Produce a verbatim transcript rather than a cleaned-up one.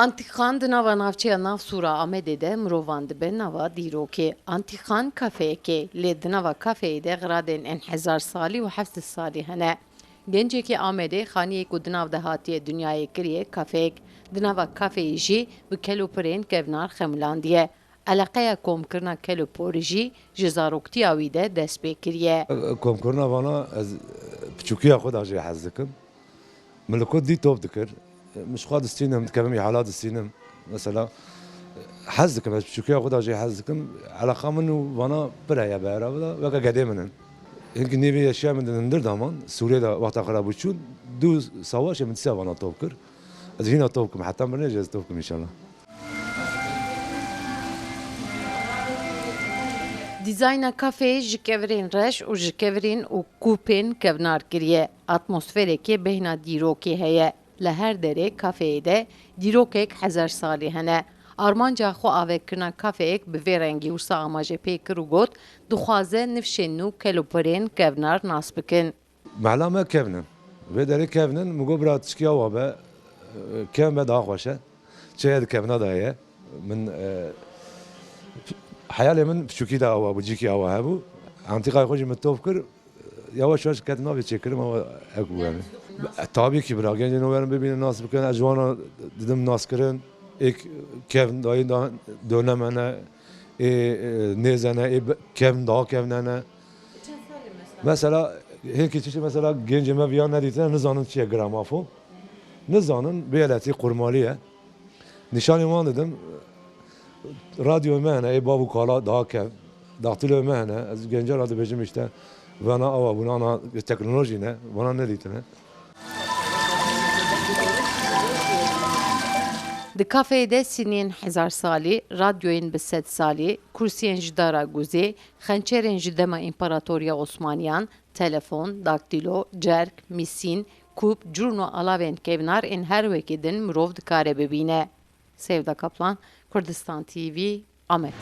Antîkxan di nava navçeya Navsûra Amedê de mirovan dibe nava dîrokê. Antîkxan kafeyekê, lê di nava kafeyê de xiradên enhezar salî û heft sed salî hene. Gencekî Amedê xaniyê ku di nav de hatiye dinyayê kiriye kafeyek. Di nava kafeyê jî bi kel û pirên kevnar xemilandiye. Eleqeya komkirina kel û porî jî ji zaroktiya wî de dest pê kiriye. Komkirina vana ez piçûkiya xwe de jê hez dikim. Min li ku dî top dikir. Min ji xwe distînim, dikevim îhala distînim. Mesela hez dikim, ez piçûkiya xwe de jê hez dikim. Eleqa min û vana pir heye bi hera wila, weke gedê min in. Hinkî nîvê yeşiya min di hundir de man, Sûriyê de wexta xwe re bû çûn, du sawaşê min dîsa vana top kir. Ez hîna top kim, heta mirinê jî ez top kim înşallah. Dîzayna kafeyê ji kevirên reş û ji kevirên û kûpên kevnar kiriye. Atmosferekê bêhna dîrokê heye. Li her derê kafeyê de dîrokek hezar salî hene. Armanca xwe avêtkirina kafeyek bi vê rengî wisa amaje pê kir û got, dixwaze nifşên nû kel û pirên kevnar nas bikin. Mehla me kevn in. Vê derê kevn in, min got bira tişkî awa be, kevn be daha xweş e. Çi heye di kevna de heye. Min, e, heyalê min piçûkî de awa bû, cîkî awa hebû. Antîkayê xwe jî min top kir, yavaş yavaş ketim navê çêkirim ama ew bû yani. Tabii ki bira, gencên nû werin bibînin, nas bikin, ez ji wan re didim naskirin, ê kevn dayî da dönem hene, ê, e, nêz hene, ê be-, kevn daha kevn hene. Mesela, hinkî tiştê mesela gencê me viya nedîtine, nizanin çi ye gramofon. Nizanin, bêletî qurmalî ye. Nîşanî wan didim, radyoyê me hene, ê bav û kala daha kev. Daxtîloyê me hene, ez genca re dibêjim işte, vana awa bûn, ana teknolojî ne, vana nedîtine. Di kafeyê de sîniyên hezar salî, radyoyên bi sed salî, kursiyên ji dara guzê, xençerên ji dema împaratoriya Osmaniyan, telefon, daktîlo, cerk, mîsîn, kûp, curn û alavên kevnar ên her wekî din mirov dikare bibîne. Sevda Kaplan, Kurdistan T V, Amed.